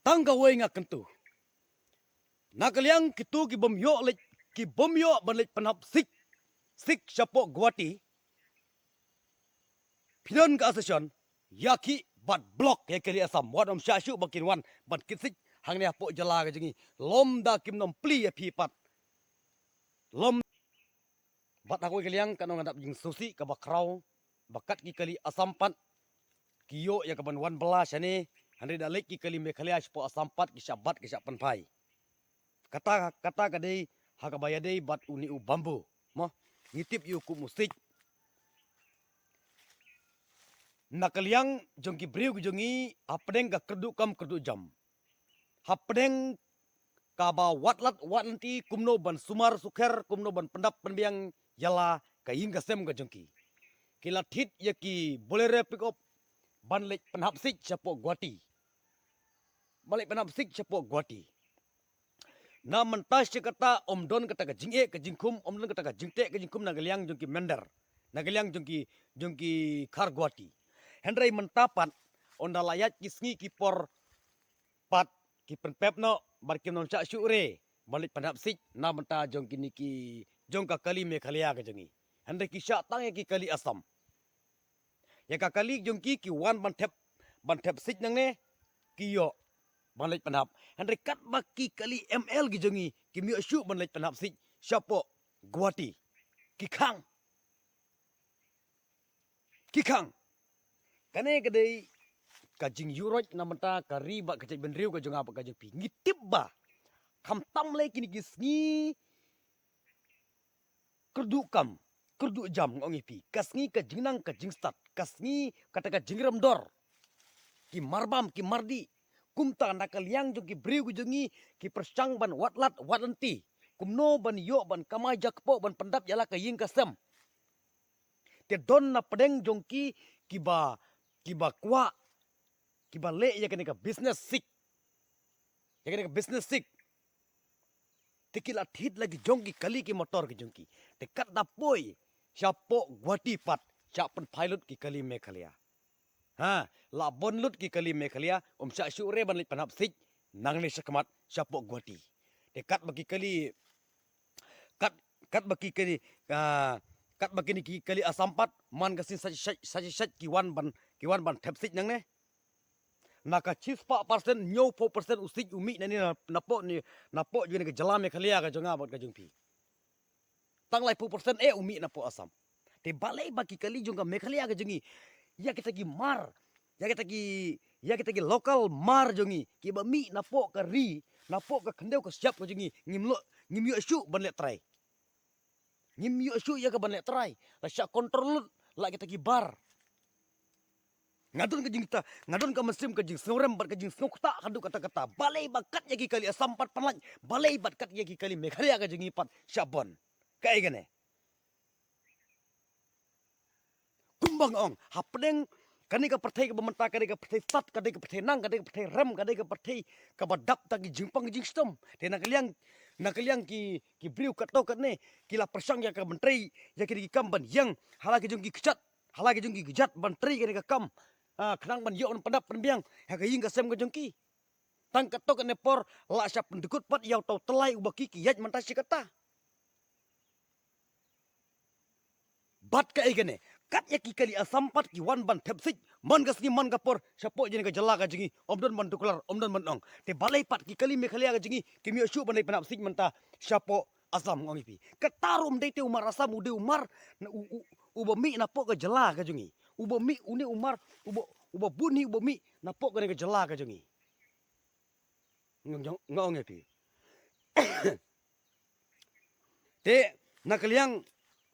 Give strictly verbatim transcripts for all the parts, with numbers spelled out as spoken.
Tang kawei nga kyntu. Na ka liang kito ki bym ïoh leit, ki bym ïoh ban leit pynhap siej, siej shapoh Guwahati. Phi don ka association, ïa ki bad block ïa ka kali Assam. Wat ym shah shuh ba kin wan ban kit siej hangne hapoh jylla ka jong ngi. Lymda kim nym plie ïa phi pat. Lym Bad ha kawei ka liang ka nong ka dap jingsngewsih kaba khraw ba kat ki kali Assam pat ki ïoh ïa kaban wan bylla shane, hynrei da leit ki kali Meghalaya shapoh Assam pat ki shah bat ki shah pynphai. Kata, kata ka dei ha kaba ïadei bad une u bambu. Mo, ngi tip ïa u kum u siej. Na ka liang jong ki briew ki jong ngi, hapdeng ka kyrduh kam kyrduh jam, hapdeng kaba wat lad wat lynti kumno ban sumar sukher, kumno ban pyndap pynbiang ïa la ka ïing ka sem ka jong ki, ki la thied ïa ki Bolero pickup ban leit pynhap siej shapoh Guwahati. Ban leit pynhap siej shapoh Guwahati. Na mynta shi katta ym don kata ka jingeh ka jingkhum, ym don kata ka jingteh ka jingkhum na ka liang jong ki mynder, na ka liang jong ki, jong ki khar Guwahati. Hynrei mynta pat, ynda la ïaid ki sngi ki por pat, ki pynpep noh bad kim nym shah shuh re ban leit pynhap siej na bynta jong kine ki, jong ka kali Meghalaya ka jong ngi. Hynrei ki shah tang ïa ki kali Assam. Ïa ka kali jong ki, ki wan ban thep, ban thep siej nangne, ki ïoh ban leit pynhap. Hynrei katba ki kali M L ki jong ngi kim ïoh shuh ban leit pynhap siej shapoh Guwahati, ki khang. Ki khang. Kane ka dei ka jingïuhroit na bynta ka ri bad ka jaitbynriew ka jong nga bad ka jong phi. Ngi tip ba khamtam lei kine ki sngi kyrduh kam kyrduh jam, nga ong ïa phi, ka sngi ka jingnang ka jingstad, ka sngi kata ka jingrem dor, ki marbam ki mardih. Kumta na ka liang jong ki briew ki jong ngi, ki pyrshang ban wat lad wat lynti kumno ban ïoh ban kamai jakpoh ban pyndap ïa la ka ïing ka sem. Te don na pdeng jong ki, kiba, kiba kwah, kiba leh ïa kane ka business siej, ïa kane ka business siej. Te ki la thied la ki jong ki kali ki motor ki jong ki. Te katba poi shapoh Guwahati pat, shah pynphai lut ki kali Meghalaya. Ha, la bun lut ki kali Meghalaya, ym shah shuh re ban leit pynhap siej nangne shakhmat shapoh Guwahati. Te katba ki kali, kat, katba ki kali, ah, katba kine ki kali Assam pat, man ka sngi sa, sa, sa, sa ki wan ban, ki wan ban thep siej nangne. Na ka shispah percent, hynñiewphew percent u siej u mih nangne na, napoh ne, napoh jong ne ka jylla Meghalaya ka jong nga bad ka jong phi. Tang laiphew percent eh u mih napoh Assam. Te balei ba ki kali jong ka Meghalaya ka jong ngi, ïa kita ki mar, ïa kita ki, ïa kita ki local mar jong ngi, kiba mih napoh ka ri, napoh ka khyndew ka shyiap ka jong ngi, ngim lut, ngim ïoh shuh ban leh trai. Ngim ïoh shuh ïa ka ban leh trai. La shah control lut la kita ki bar. Nga don ka jingta, nga don ka mynsiem ka jingsngewrem bad ka jingsngewkta haduh katta katta. Balei ba kat ïa ki kali Assam pat pynlait, balei ba kat ïa ki kali Meghalaya ka jong ngi pat shah bun. Kaei kane? Kumba nga ong, hapdeng kane ka pyrthei kaba mynta, kane ka pyrthei stad, kane ka pyrthei nang, kane ka pyrthei rem, kane ka pyrthei kaba dap da ki jingpang jingshitom. Te na ka liang, na ka liang ki, ki briew katto katne ki la pyrshang ïa ka ban trei ïa kine ki kam ban ïeng ha la ki jong ki kjat, ha la ki jong ki kjat ban trei kane ka kam. Ah, khnang ban ïoh ban pyndap pynbiang ha ka ïing ka sem ka jong ki. Tang katto katne por la shah pyndykut pat ïa uto u tyllai uba ki, ki ïaid mynta shi katta. Bad kaei kane, kat ïa ki kali Assam pat ki wan ban thep siej man ka sngi man ka por shapoh jong ka jylla ka jong ngi, ym don ban tuklar, ym don ban ong. Te balei pat ki kali Meghalaya ka jong ngi kim ïoh shuh ban leit pynhap siej mynta shapoh Assam, nga ong ïa phi. Kata ruh ym dei te u mar Assam, u dei u mar na u, u, uba mih napoh ka jylla ka jong ngi. Uba mih une u mar, uba, uba bun hi uba mih napoh kane ka jylla ka jong ngi. Nga, nga ong ïa phi. Te na ka liang,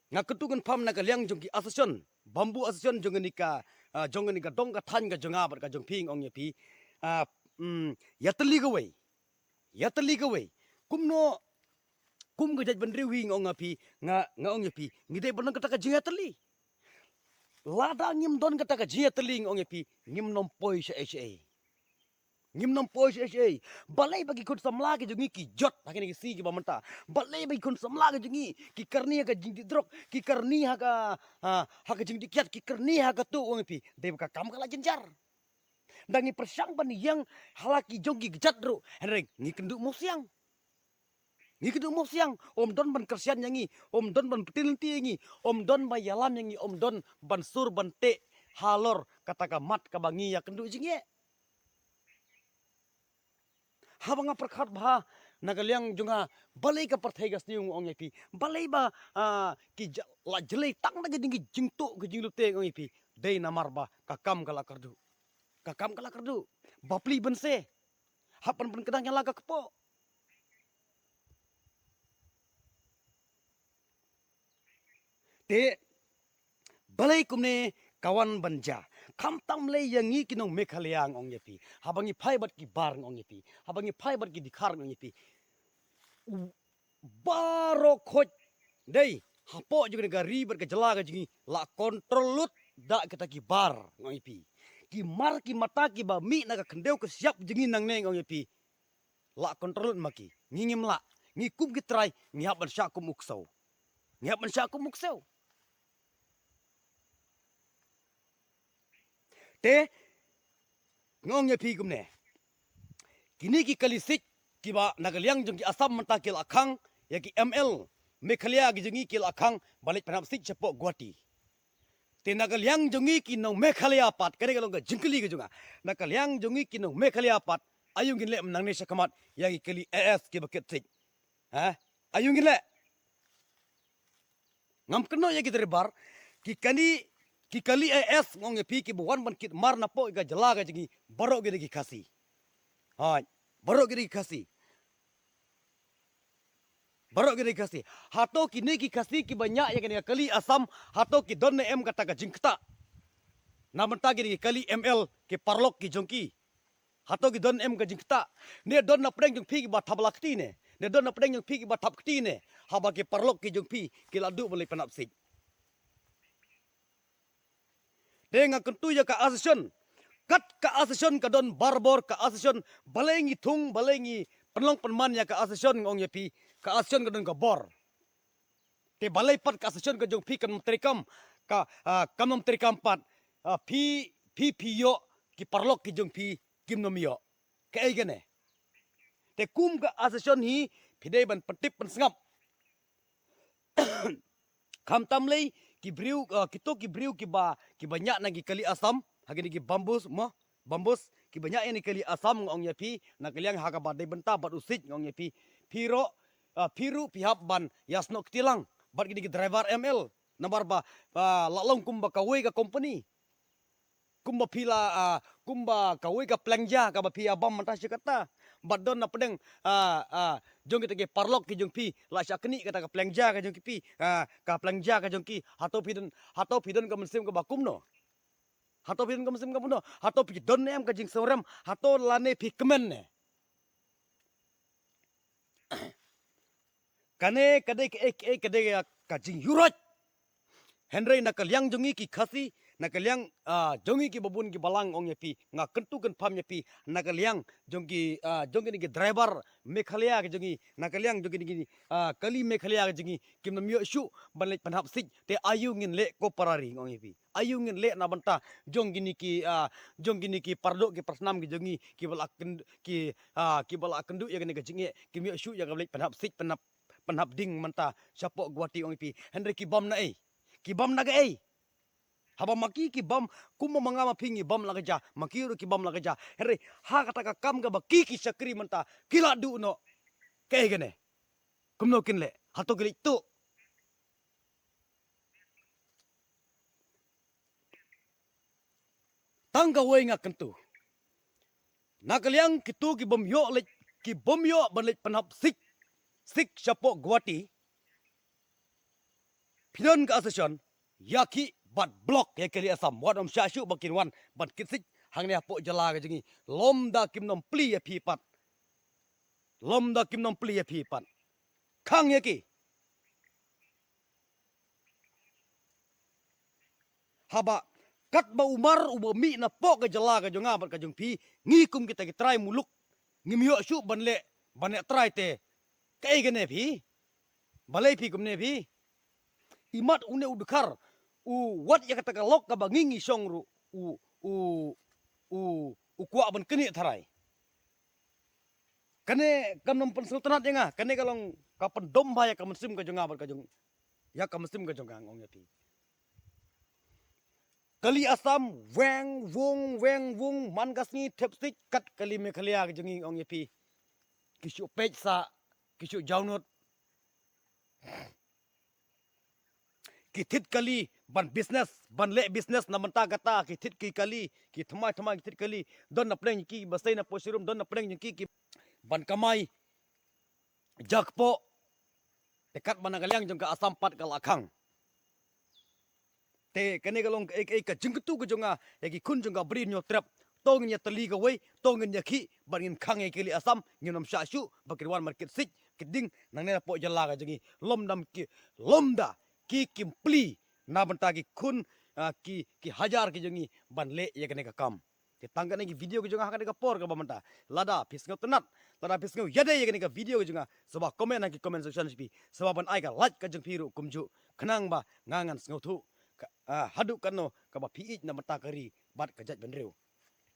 nga kyntu kynpham na ka liang jong ki association, bambu association jong kane ka, ah, jong kane ka dong ka thaiñ ka jong nga bad ka jong phi, nga ong ïa phi. Ah, mm, ïatylli kawei. Ïatylli kawei. Kumno, kum ka jaitbynriew hi, nga ong ïa phi, nga, nga ong ïa phi, ngi dei ban don kata ka jingïatylli. Lada ngim don kata ka jingïatylli, nga ong ïa phi, ngim nym poi shaei shaei. Ngim nym poi shaei shaei. Balei ba ki khun samla ki jong ngi ki jot ha kine ki sngi kiba mynta? Balei ba ki khun samla ki jong ngi ki kyrni ha ka jingdih drok, ki kyrni ha ka, ha, ha ka jingdih kiad, ki kyrni ha katu, ong ïa phi? Dei ba ka kam ka la jynjar. Tang ngi pyrshang ban ïeng ha la ki jong ki kjat ruh, hynrei ngi kynduh mawsiang. Ngi kynduh mawsiang, ym don ban kyrshan ïa ngi, ym don ban pynti lynti ïa ngi, ym don ban ïalam ïa ngi, ym don ban sur ban teh halor kata ka mat kaba ngi ïakynduh jingeh. Haba nga pyrkhat bha na ka liang jong nga, balei ka pyrthei ka sniew, nga ong ïa phi, balei ba, ah, ki ja-, la jlei tang da ka jing, ki jingtuh, ki jinglute, nga ong ïa phi, dei namar ba ka kam ka la kyrduh. Ka kam ka la kyrduh. Bapli ban se. Hap ban pynkdang ïa la ka kpoh. Te balei kumne ka wan ban jia? Khamtam lei ïa ngi ki nong Meghalaya, nga ong ïa phi. Haba ngi phai bad ki Bar, nga ong ïa phi. Haba ngi phai bad ki Dkhar, nga ong ïa phi. U baroh khoit dei hapoh jong ka ri bad ka jylla ka jong ngi la kontrol lut da kita ki Bar, nga ong ïa phi. Ki mar ki mata kiba mih na ka khyndew ka shyiap jong ngi nangne, nga ong ïa phi, la kontrol lut ma ki. Ngi ngim lah. Ngi kum ki trai ngi hap ban shah kum u ksew. Ngi hap ban shah kum u ksew. Te nga ong ïa phi kumne, kine ki kali siej kiba na ka liang jong ki Assam mynta ki la khang ïa ki M L Meghalaya ki jong ngi, ki la khang ban leit pynhap siej shapoh Guwahati. Te na ka liang jong ngi ki nong Meghalaya pat, kane ka long ka jingkylli ka jong nga. Na ka liang jong ngi ki nong Meghalaya pat, aïu ngin leh mynta nangne shakhmat ïa ki kali I A S kiba kit siej? Ha? Aïu ngin leh? Ngam kynnoh ïa ki dreibar, ki kani, ki kali I A S, nga ong ïa phi, kiba wan ban kit mar napoh ka jylla ka jong ngi, baroh ki dei ki Khasi. Hooid, baroh ki dei ki Khasi. Baroh ki dei ki Khasi. Hato kine ki Khasi kiba ñiah ïa kane ka kali Assam, hato ki don ne em kata ka jingktah na bynta kine ki kali M L, ki paralok ki jong ki? Hato ki don em ka jingktah? Ne don na pdeng jong phi kiba thap la kti ne? Ne don na pdeng jong phi kiba thap kti ne haba ki paralok ki jong phi ki la duh ban leit pynhap siej? Te nga kyntu ïa ka association. Kat ka association ka don barabor, ka association, balei ngi thung, balei ngi pynlong pynman ïa ka association, nga ong ïa phi, ka association ka don ka bor. Te balei pat ka association ka jong phi kam treikam, ka, ah, kam treikam pat, ah, phi, phi, phi ïoh, ki paralok ki jong phi kim nym ïoh? Kaei kane? Te kum ka association hi, phi dei ban pyntip pynsngap. Khamtam lei ki briew, ah, kito ki briew kiba, kiba ñiah na ki kali Assam, ha kine ki bambus, mo, bambus, kiba ñiah ïa kine ki kali Assam, nga ong ïa phi, na ka liang ha kaba dei bynta bad u siej, nga ong ïa phi. Phi ruh, ah, phi ruh phi hap ban ïasnoh kti lang bad kine ki driver M L. Namar ba, ah, la long kumba kawei ka company. Kumba phi la, ah, kumba kawei ka pliang ja kaba phi ïa bam mynta shi katta. Bad don na pdeng, ah, ah, jong kita ki paralok ki jong phi, la shah knieh kata ka pliang ja ka jong ki phi, ah, ka pliang ja ka jong ki. Hato phi don, hato phi don ka mynsiem kaba kumno? Hato phi don ka mynsiem kaba kumno? Hato phi don ne em ka jingsngewrem? Hato lane phi kmen ne? Kane ka dei ka, eh, eh, ka dei ka, ka jingïuhroit. Hynrei na ka liang jong ngi ki Khasi, na ka liang, ah, jong ngi ki babun ki balang, ong ïa phi, nga kyntu kynpham ïa phi, na ka liang jong ki, ah, jong kine ki driver Meghalaya ki jong ngi, na ka liang jong kine ki, ah, kali Meghalaya ki jong ngi, kim nym ïoh shuh ban leit pynhap siej, te aïu ngin leh ko para ri, ong ïa phi. Aïu ngin leh na bynta jong kine ki, ah, jong kine ki paralok ki parsnam ki jong ngi, kiba la kyn-, ki, ah, kiba la kynduh ïa kane ka jingeh, kim ïoh shuh ïa ka leit pynhap siej, pynhap, pynhap ding mynta shapoh Guwahati, ong ïa phi. Hynrei ki bam na ei? Ki bam na kaei? Haba ma ki ki bam, kumba ma nga ma phi ngi bam la ka ja, ma ki ruh ki bam la ka ja. Hynrei ha kata ka kam kaba ki ki shakri mynta ki la duh noh, kaei kane? Kumno kin leh? Hato ki leit tuh? Tang kawei nga kyntu. Na ka liang kito ki bym ïoh leit, ki bym ïoh ban leit pynhap siej, siej shapoh Guwahati. Phi don ka association, ïakhih bad block ïa ki kali Assam, wat ym shah shuh ba kin wan ban kit siej hangne hapoh jylla ka jong ngi. Lymda kim nym plie ïa phi pat. Lymda kim nym plie ïa phi pat. Khang ïa ki. Haba katba u mar uba mih napoh ka jylla ka jong nga bad ka jong phi, ngi kum kita ki trai muluk ngim ïoh shuh ban leh, ban leh trai te. Kaei kane phi? Balei phi kumne phi? Imat une u Dkhar u wad ïa kata ka lok kaba ngi ngi shong ruh u, u, u, u kwah ban knieh tharai. Kane kam nang pynsngewtynnat ïa nga, kane ka long ka pyndom bha ïa ka mynsiem ka jong nga bad ka jong, ïa ka mynsiem ka jong nga, nga ong ïa phi. Kali Assam weng wung weng wung, man ka sngi thep sik kat kali Meghalaya ka jong ngi, ong ïa phi. Ki shu peit sa, ki shu jaw nud. Ki thied kali ban business, ban leh business na bynta kata, ki thied ki kali, ki thymmai thymmai ki thied kali. Don na pdeng ki ba sei na poh showroom, don na pdeng ki, ki ban kamai jakpoh. Te katba na ka liang jong ka Assam pat ka la khang. Te kane ka long ka, ka, ka jingkyntu ka jong nga ïa ki khun jong ka Bri Hynñiewtrep. To ngin ïa tylli kawei, to ngin ïa khih, bad ngin khang ïa ki kali Assam, ngin ym shah shuh ba ki wan market sik, ki ding nangne na poh jylla ka jong ngi. Lymda ki, lymda ki kim plie na bynta ki khun, ah, ki, ki hajar ki jong ngi ban leh ïa kane ka kam. Te tang kane ki video ki jong nga ha kane ka por kaba mynta. Lada phi sngewtynnat, lada phi sngew ïadei ïa kane ka video ki jong nga, sngewbha comment ha ki comment section jong phi. Sngewbha ban ai ka like ka jong phi ruh kumjuh, khnang ba nga ngan sngewthuh ka, ah, haduh katno kaba phi ïeit na bynta ka ri bad ka jaitbynriew.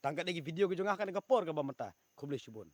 Tang kane ki video ki jong nga ha kane ka por kaba mynta. Khublei shibun.